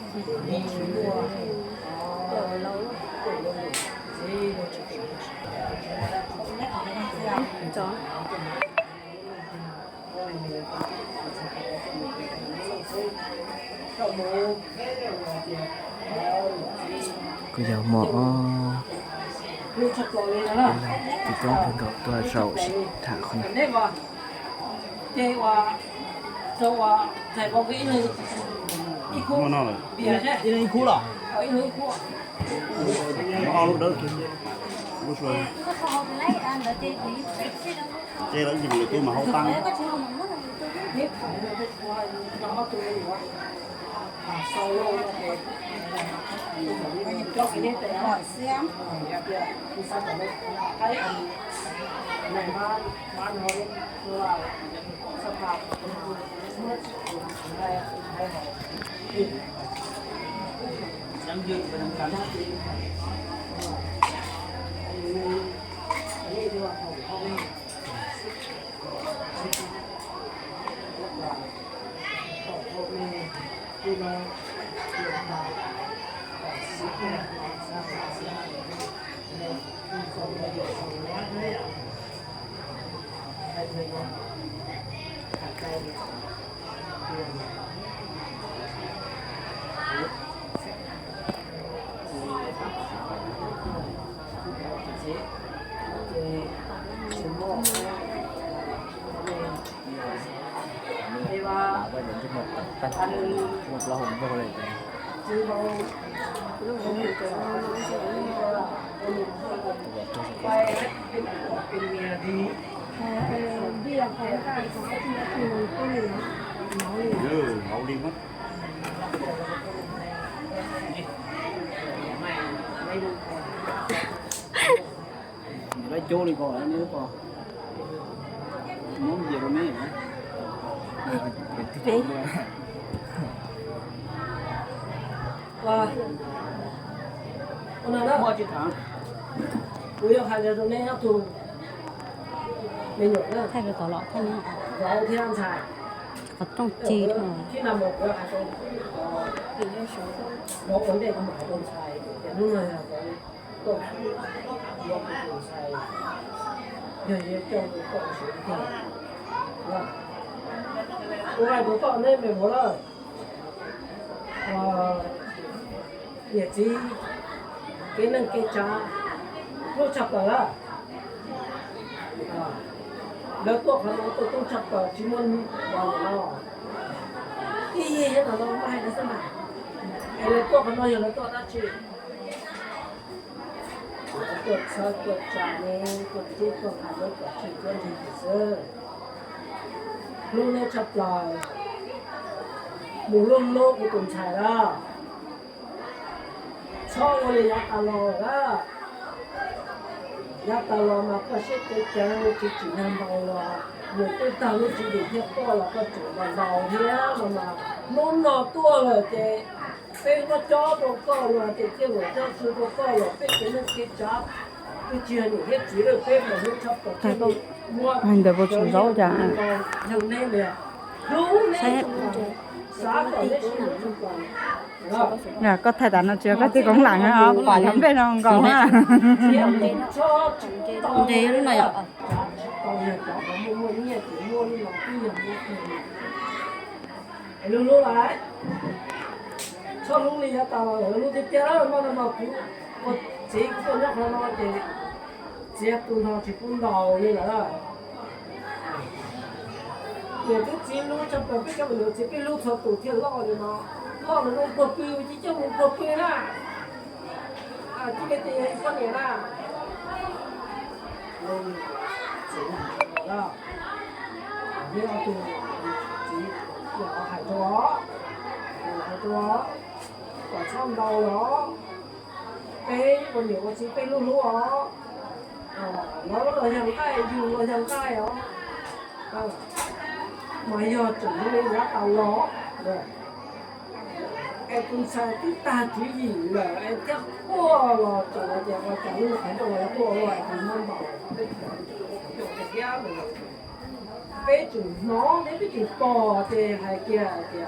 Ku yau mo o. Ti tong pun kau tua sau si tha khun. Mo no le. Mo no le. Mo no le. ເຈ້ແລ້ວຊິເອົາຕູ້ມາເຮົາຕັ້ງ ຢັ້ງຢືນໄປນຳກັນ. Nè, có thay tả nó chưa, có tí cũng lặng hả? Ờ, phải lắm đây nó còn có hả? Thế lúc này ạ. Pê chửi nó, thế pê chửi cò, thì hai kia, hai kia.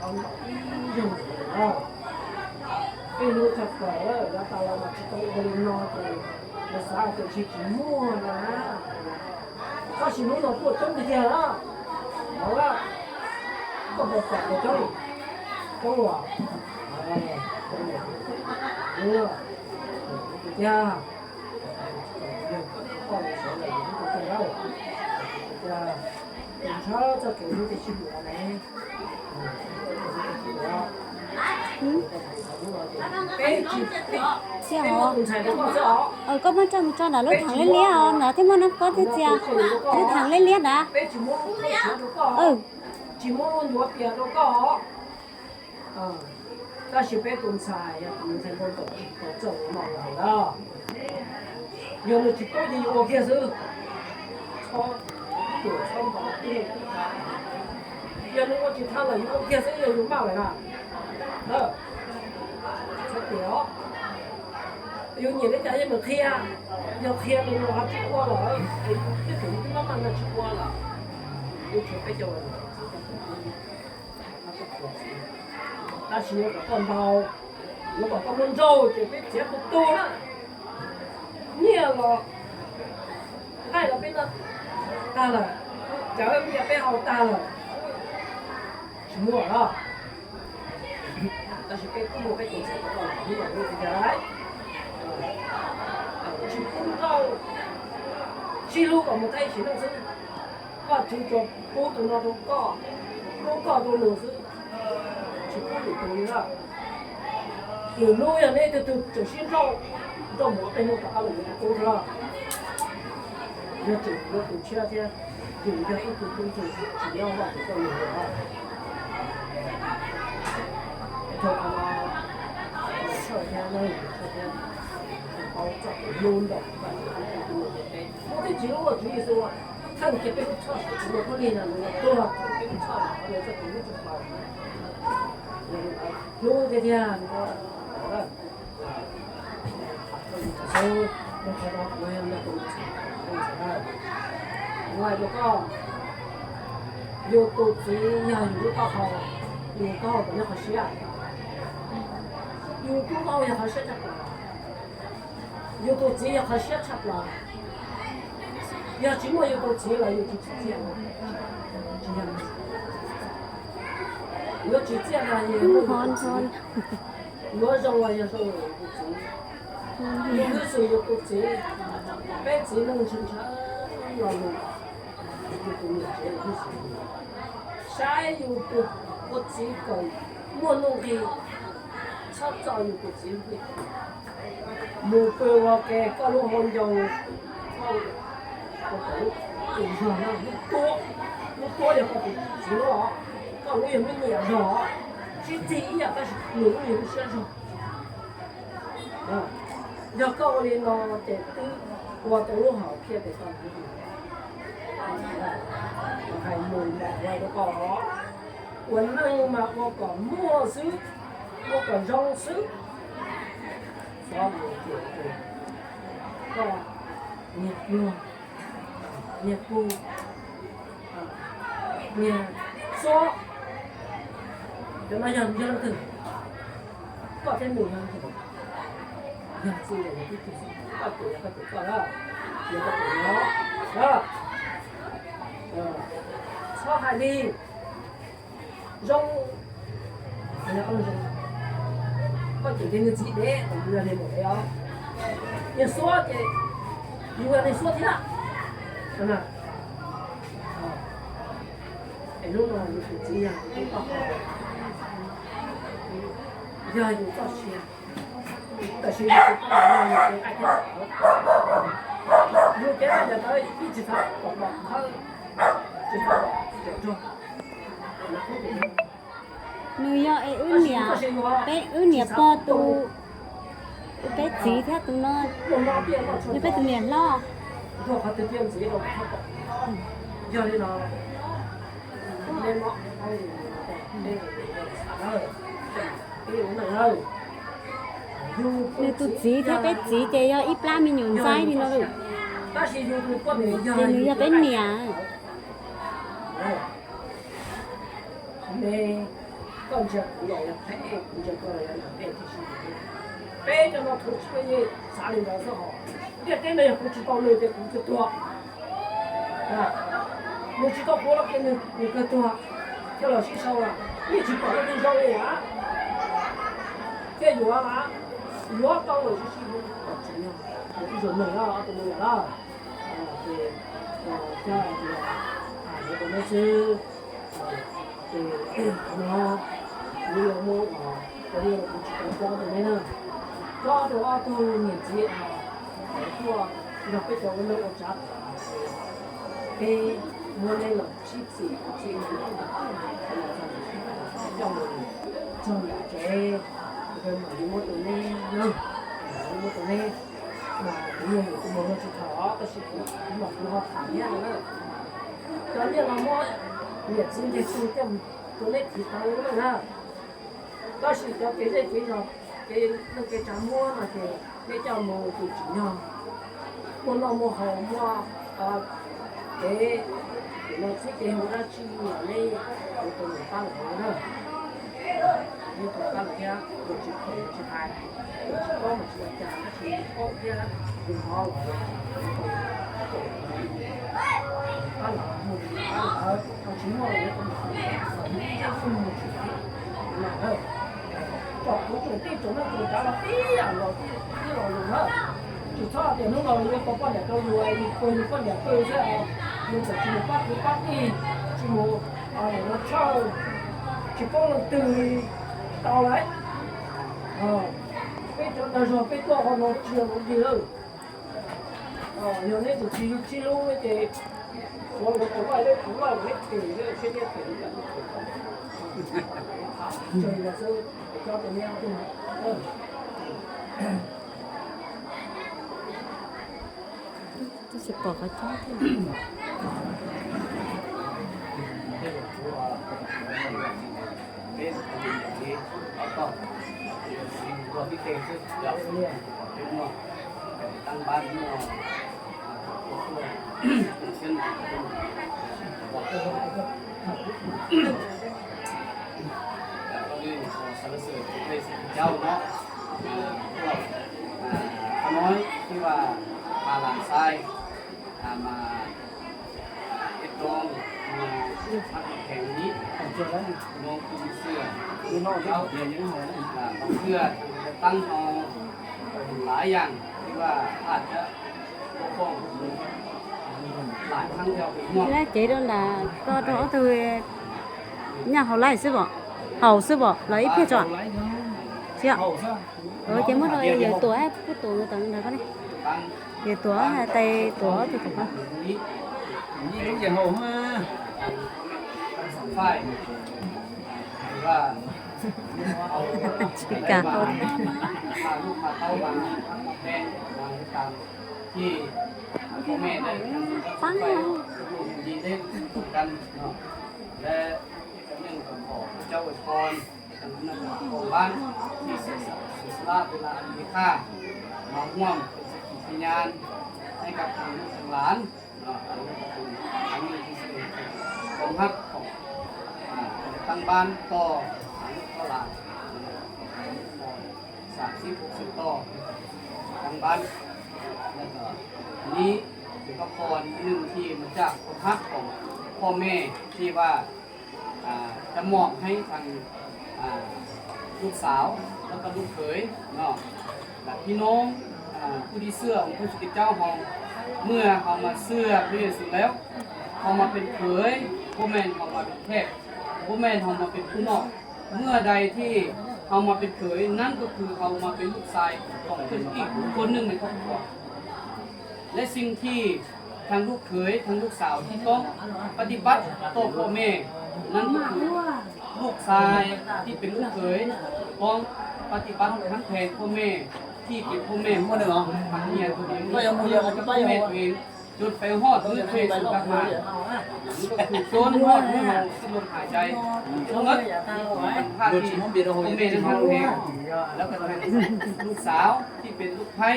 ອືມ ເປັນຮູ້ຈັກກໍເອີ ລະຕາລະມາທີ່ຕ້ອງເອົາເລັກນ້ອຍໄປ ພາສາເປັນຊິກິນໝູນະ ເຂົາຊິຮູ້ເນາະ ພວກເຈົ້າເທື່ອເນາະ ເອົາລະ ກໍບໍ່ແປກໃຈເຈົ້າ ເຈົ້າວ່າ ເອີ ເອີ ເອີ ຢ່າ ອືມ ເຈົ້າ ເອີ ກໍມາຈອດ ມາຈອດນະ ລົດຖັງເລັກໆ ນະ ທີ່ມັນນຳກ້ອນເຈຍ ລົດຖັງເລັກໆ ນະ ເອີ. ເອີ ແຕ່ຊິເປັນຕົ້ນຊາຍ ມັນໃຊ້ຄົນຕົກຕົກເຈົ້າມາເນາະ ຍອມຊິໂປ້ຢູ່ໂອເຄຊື່ ຊອບຕົວຊອບບໍ່ຕິດ ຍາມວ່າຊິທາງລະຢູ່ໂອເຄຊື່ ຢູ່ມາກເລີຍນະ ເອີ ສະຕິເນາະ ຢູ່ນີ້ໃນໃຈຍັງບໍ່ເຄຍ ຢາກເຄຍເລີຍວ່າຊິກວ່າລະ ເອີ ຄິດເຖິງທີ່ວ່າມັນຊິກວ່າລະ ຢູ່ເຂດໄປເຈົ້າ ຕາຊິເອົາກັບຕອນເບົາ ແລ້ວກໍຕ້ອງມັນເຈົ້າຈະໄປເຈັບຕົວນະ ເມຍລະ ໃຫ້ລະເປັນນະ ຕາລະ ຈະເອົາເມຍໄປເອົາຕາລະ ຊິມົວລະ ຕາຊິເປັນຜູ້ບໍ່ໄປຕົວໃສ່ກັບຕອນເຮົາ ເຮົາບໍ່ໄດ້ ຊິປຸ້ນເຈົ້າ ຊິລູກກໍບໍ່ໄດ້ ຊິໜັງສື ວ່າຖືຈອບປູໂຕນອນໂຕກໍ ໂຕກໍໂຕໜັງສື ຊິປູໂຕນີ້ລະ ຫຼືລູກຢ່າງນີ້ຖື ຖືຊີ້ນເຈົ້າ ເຈົ້າໝໍເປັນໂຕຕາລະໂຕລະ ຢ່າຖື ຢ່າຖືເຊື່ອເທື່ອ ຖືຢ່າອີກຖືຕົງຖືຊິຍອມວ່າຖືເຈົ້າໜຶ່ງລະ ເຈົ້າເອົາມາເຊື່ອເທື່ອ ເຊື່ອເທື່ອ ເອົາຈັບໂຍນດອກ ບໍ່ໄດ້ຈິງວ່າຖືສຸວ່າ ທ່ານຈະເປັນຊາດຕົວຜູ້ນີ້ນະ ຕົວເປັນຊາດເປັນຈະເປັນຈະເປັນ ເອີ ວ່າຢູ່ກໍ ຢູ່ຕູບຈີນ ຢ່າຢູ່ກັບເຂົາ ຢູ່ກັບເຂົາກໍຢ່າເຂົາເສຍ ຢູ່ກັບເຂົາຢ່າເຂົາເສຍຈັກ ຢູ່ຕູບຈີນ ຢ່າເຂົາເສຍຈັກລະ ຢ່າຊິມາຢູ່ຕູບຈີນລະ ຢູ່ທີ່ຈີນ ເມື່ອຈີນລະ ຢູ່ ຮ້ອນ ຮ້ອນ ເມື່ອຈັງຫວະຢ່າສົ່ງຢູ່ຕູບຈີນ ຢູ່ຊື່ຢູ່ຕູບຈີນ ເປັນຈີນໜຶ່ງຊຸມຊາ ລອງດູ ຢູ່ຕູບຈີນ ໃຊ້ຢູ່ຕູບ ກົດຈີນກ່ອນ ໝວດໜຸ່ງທີ່ ຊອບເຈາະຢູ່ກົດຈີນ ໝູ່ເປີວ່າແກກໍລູກຮອນຢອງ ເຂົາ ເຂົາກໍລູກ ລູກຕົວະ ລູກຕົວະຢ່າເຂົ້າໄປຊິເນາະ ກໍລູກຍັງບໍ່ເໜືອດອກ ຊິຕີອີ່ຫຍັງກໍລູກຍັງບໍ່ເຊື່ອດອກ ເອີ ຢ່າເຂົ້າໄປເນາະ ແຕ່ຕື່ວ່າແຕ່ລູກເຮົາເພຍແຕ່ຕອນນີ້ ໃຫ້ໝູ່ມາໄວ້ກໍ ວັນໜຶ່ງມາອວກກໍມົ້ວຊື່ ອວກກໍຢອງຊື່ ຊອບຢູ່ທີ່ ກໍງຽບງວງ ງຽບປູ ງຽບຊອ ຈະມາຢ້ອນ ຢ້ອນຂຶ້ນ ກໍເປັນໝູ່ຢ້ອນຂຶ້ນ ຢ້ອນຊື່ ຢ້ອນທີ່ສຸດ ກໍຕົວ ກໍຕົວ ກໍລະ ກໍຕົວເນາະ ເອີ ຊອຫາດີ Rong, anh ăn rong. Có chuyện cái người chị bé, còn vừa này một cái áo. Nhà xóa chị, vừa này xóa thế nào? Anh ạ. Ờ. Cái lúc mà người chị nhà, cái tóc. Giờ dù có chuyện. Tại sao người chị có mà làm người chị ai thế? Dù cái này là tới, cái chị phải có mà hơi. Chị phải có, chị phải cho. Mà không được. Nư yua ê ưn niê, pê ưn niê pô tu, pê či thiâ tu nơ, nư pê tu niê lo. Nư tu či thiâ pê či, či yua i plá mi nhŭn sai ni nơ lu. Či nư yua pê niê. ແມ່ ກໍຈະຫຼອຍແທ້ ກໍຈະກໍຫຼອຍແທ້ ເປັນຈັ່ງນັ້ນ ສາລີລາວສະຫອຍ ເດ ເດ ເດ ກູຊິເວົ້າເລີຍ ເດ ກູຈະຕົວະ ນະ ມຶງຊິຕົວະ ກູລະເກນ ມຶງ ມຶງກໍຕົວະ ເຈົ້າລາວຊິເຊົາລະ ນີ້ຊິຕົວະ ເປັນເຈົ້າເອງອະ ເຈົ້າຢູ່ລະ ຢູ່ເຈົ້າລາວຊິ ເຈົ້າເນາະ ເຈົ້າເນາະ ເຈົ້າເນາະ ເຈົ້າເນາະ ເຈົ້າເນາະ ເນາະ ເນາະ ເນາະ ເນາະ ເນາະ ເນາະ ເນາະ ເນາະ ເນາະ ເນາະ ເນາະ ເນາະ ເນາະ ເນາະ ເນາະ ເຈົ້າເນາະ ພວກຂ້ານ້ອຍທີ່ວ່າພາຫຼານຊາຍ ອ່າ ມາເຮັດດອງ ມາຮັກແຂງນີ້ ນ້ອງຄືເຊື່ອ ເຈົ້າ ບາງເທື່ອຕັ້ງເຮົາຫຼາຍຢ່າງ ທີ່ວ່າອາດຈະບໍ່ຄ່ອງຫຼາຍຄັ້ງແລ້ວ ເວລາເຈໂດນດາ ກໍຕ້ອງເອົາເທີຍາເຮົາໄລ່ຊິບໍ ເຮົາຊິບໍ ລະອີເພຈອນ ເຊຍ Ôi, chị mất rồi, giờ tủa hết, cứ tủa người tao người ta đi. Giờ tủa, tay tủa, tủa, tủa con. Phải. Chị cả. ທີ່ພໍ່ແມ່ໄດ້ຕັ້ງຢູ່ດີເດ້ກັນເນາະ ແລະ ອີກອັນໜຶ່ງກໍຂໍພະເຈົ້າອວຍພອນ ຂອງບ້ານທີ່ເສຍສະຫຼະເວລາອັນມີຄ່າ ມາຮ່ວມເປັນສັກຂີພະຍານໃຫ້ກັບທາງລູກທາງຫຼານເນາະ ອັນນີ້ກໍເປັນອັນໜຶ່ງທີ່ສະແດງຄວາມຮັກຂອງ ອ່າ ທາງບ້ານຕໍ່ທາງລູກທາງຫຼານ ສາມສິບ ຫົກສິບຕໍ່ທາງບ້ານ ແລ້ວກໍອັນນີ້ເປັນພະພອນອັນໜຶ່ງທີ່ມາຈາກຄວາມຮັກຂອງພໍ່ແມ່ທີ່ວ່າ ອ່າ ຈະມອບໃຫ້ທາງ ອ່າ ລູກສາວ ແລ້ວກໍລູກເຂີຍເນາະ ແລະ ພີ່ນ້ອງ ອ່າ ຜູ້ທີ່ເຊື່ອອົງພະເຢຊູຄຣິດເຈົ້າເຮົາ ເມື່ອເຮົາມາເຊື່ອພະເຢຊູແລ້ວ ເຮົາມາເປັນເຂີຍ ບໍ່ແມ່ນເຮົາມາເປັນແຂກ ບໍ່ແມ່ນເຮົາມາເປັນຜູ້ນອກ ເມື່ອໃດທີ່ເຮົາມາເປັນເຂີຍ ນັ້ນກໍຄືເຮົາມາເປັນລູກຊາຍຂອງເພິ່ນອີກຄົນໜຶ່ງໃນຄອບຄົວ ແລະ ສິ່ງທີ່ທາງລູກເຂີຍ ທາງລູກສາວທີ່ຕ້ອງປະຕິບັດຕໍ່ພໍ່ແມ່ ນັ້ນກໍຄື ລູກຊາຍທີ່ເປັນລູກເຂີຍ ຕ້ອງປະຕິບັດທັງແຜນພໍ່ແມ່ ທີ່ເປັນພໍ່ແມ່ ເປັນເມຍຕົວເອງ ເປັນພໍ່ແມ່ຕົວເອງ ຈົນໄປຮອດມື້ເພດສຸດສາມາດ ກໍຄືຈົນຮອດມື້ເຮົາສິ້ນລົມຫາຍໃຈ ທັງໝົດ ທັງທີ່ພໍ່ແມ່ນັ້ນຮັກແພງ ແລ້ວກໍທັງລູກສາວທີ່ເປັນລູກໃພ້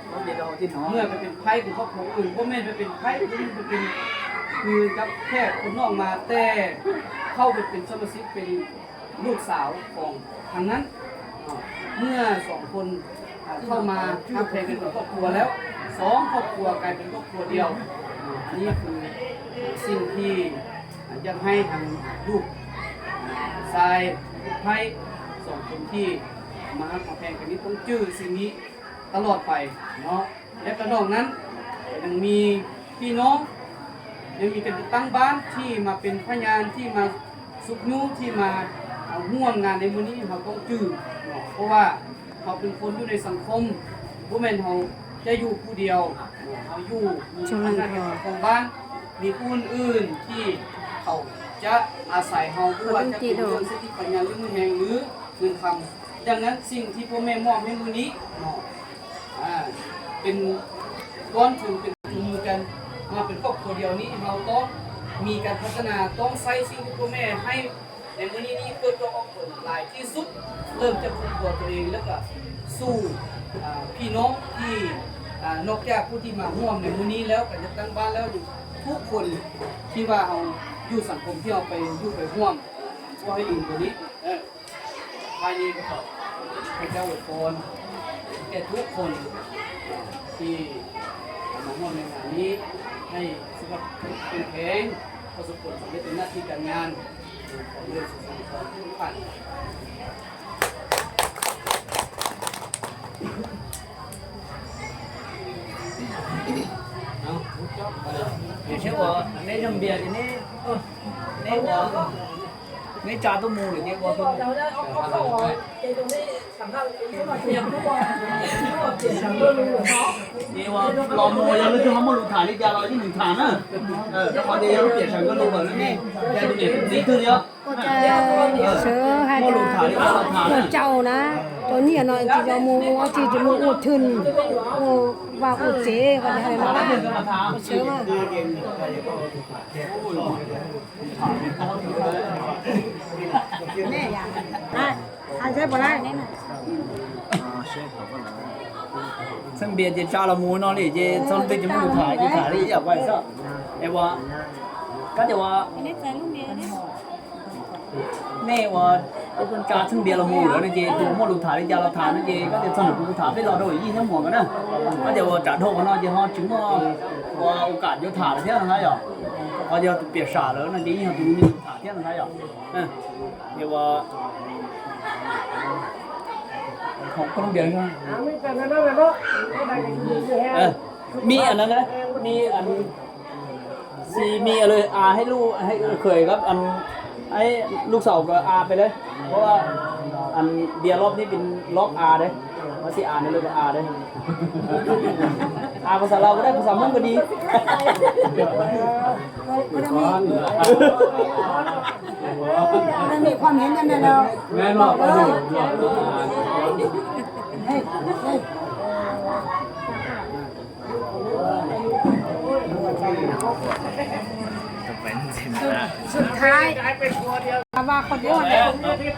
ເມື່ອໄປເປັນໃພ້ຂອງຄອບຄົວອື່ນ ບໍ່ແມ່ນໄປເປັນໃພ້ ບໍ່ແມ່ນໄປເປັນຄືກັບແຂກຄົນນອກມາ ແຕ່ເຂົ້າໄປເປັນສະມາຊິກ ເປັນລູກສາວຂອງທາງນັ້ນ. ເມື່ອສອງຄົນ ອ່າ ເຂົ້າມາຮັບແພງກັນເປັນຄອບຄົວແລ້ວ ສອງຄອບຄົວກາຍເປັນຄອບຄົວດຽວ. ອັນນີ້ຄືສິ່ງທີ່ ອ່າ ຢາກໃຫ້ທາງລູກຊາຍລູກໃພ້ສອງຄົນທີ່ມາຮັກມາແພງກັນນີ້ ຕ້ອງຈື່ສິ່ງນີ້ຕະຫຼອດໄປເນາະ. ແລະກໍນອກນັ້ນ ກໍຍັງມີພີ່ນ້ອງ ຍັງມີກັນຕັ້ງບ້ານທີ່ມາເປັນພະຍານ ທີ່ມາຊຸກຍູ້ ທີ່ມາ ເອົາ ຮ່ວມງານໃນມື້ນີ້ ເຮົາຕ້ອງຈື່ເນາະ ເພາະວ່າເຮົາເປັນຄົນຢູ່ໃນສັງຄົມ ບໍ່ແມ່ນເຮົາຈະຢູ່ຜູ້ດຽວ ເຮົາຢູ່ ມີອຳນາດການປົກຄອງບ້ານ ມີຜູ້ອື່ນໆທີ່ເຂົາຈະອາໄສເຮົາ ບໍ່ວ່າຈະເປັນເລື່ອງສະຕິປັນຍາ ເລື່ອງແຮງ ຫຼື ເງິນຄຳ. ດັ່ງນັ້ນ ສິ່ງທີ່ພໍ່ແມ່ມອບໃຫ້ມື້ນີ້ເນາະ ອ່າ ເປັນກ້ອນທຶນ ເປັນຈຸງມືກັນມາເປັນຄອບຄົວດຽວນີ້ ເຮົາຕ້ອງມີການພັດທະນາ ຕ້ອງໃຊ້ສິ່ງທີ່ພໍ່ແມ່ໃຫ້ໃນມື້ນີ້ນີ້ ເພື່ອຈະອອກຜົນຫຼາຍທີ່ສຸດ ເລີ່ມຈາກຄອບຄົວຕົວເອງ ແລ້ວກະສູ່ ອ່າ ພີ່ນ້ອງທີ່ ອ່າ ນອກຈາກຜູ້ທີ່ມາຮ່ວມໃນມື້ນີ້ແລ້ວ ການຈັດຕັ້ງບ້ານແລ້ວ ທຸກຄົນທີ່ວ່າເຮົາຢູ່ສັງຄົມ ທີ່ເຮົາໄປຢູ່ໄປຮ່ວມ ຂໍໃຫ້ລືມຕົວນີ້ ເອີ ທ້າຍນີ້ກໍຂໍໃຫ້ເຈົ້າອວຍພອນແກ່ທຸກຄົນທີ່ມາຮ່ວມໃນງານນີ້ ໃຫ້ສຸຂະພາບແຂງແຮງ ປະສົບຜົນສຳເລັດໃນໜ້າທີ່ການງານ ຂອງເລື່ອງສຸຂະພາບທຸກທ່ານ. ມີອັນນັ້ນນະ ມີອັນ ຊິມີອັນເລີຍ ອາໃຫ້ລູກ ໃຫ້ເຂີຍກັບອັນ ໃຫ້ລູກສາວກໍອາໄປເລີຍ ເພາະວ່າອັນເບຍລອບນີ້ເປັນລອບອາເດ້ ວ່າຊິອາໄດ້ເລີຍກໍອາເດ້ ອາພາສາລາວກໍໄດ້ ພາສາມົ້ງກໍດີ. ມັນມີຄວາມເຫັນຈັ່ງໃດແລ້ວ ແມ່ນບໍ່? ບອກເລີຍ ເຮີ້ຍ ເຮີ້ຍ. ສຸດ ສຸດທ້າຍ ກໍວ່າຄົນດຽວແຫຼະ ເອີ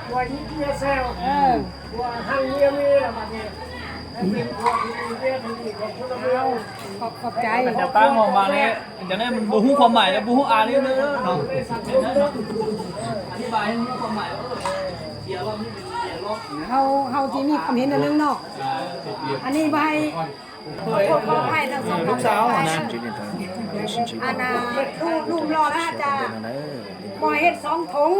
ຂອບ ຂອບໃຈ ຈະຕັ້ງອອກມານີ້ ຈັ່ງໃດມັນບໍ່ຮູ້ຄວາມໝາຍ ແລ້ວບໍ່ຮູ້ອ່ານນີ້ເດີເນາະ ອະທິບາຍໃຫ້ຮູ້ຄວາມໝາຍ ເອີ ເສຍລອບນີ້ເປັນເສຍລອບ ເຮົາ ເຮົາຊິມີຄວາມເຫັນອັນໜຶ່ງເນາະ ອັນນີ້ບໍ່ໃຫ້ ຂໍໂທດຂໍອະໄພທັງສອງຄອບຄົວ ອັນນ່າ ລູກ ລູກຫຼໍ່ແລ້ວອາດຈະບໍ່ໃຫ້ເຮັດສອງຖົງ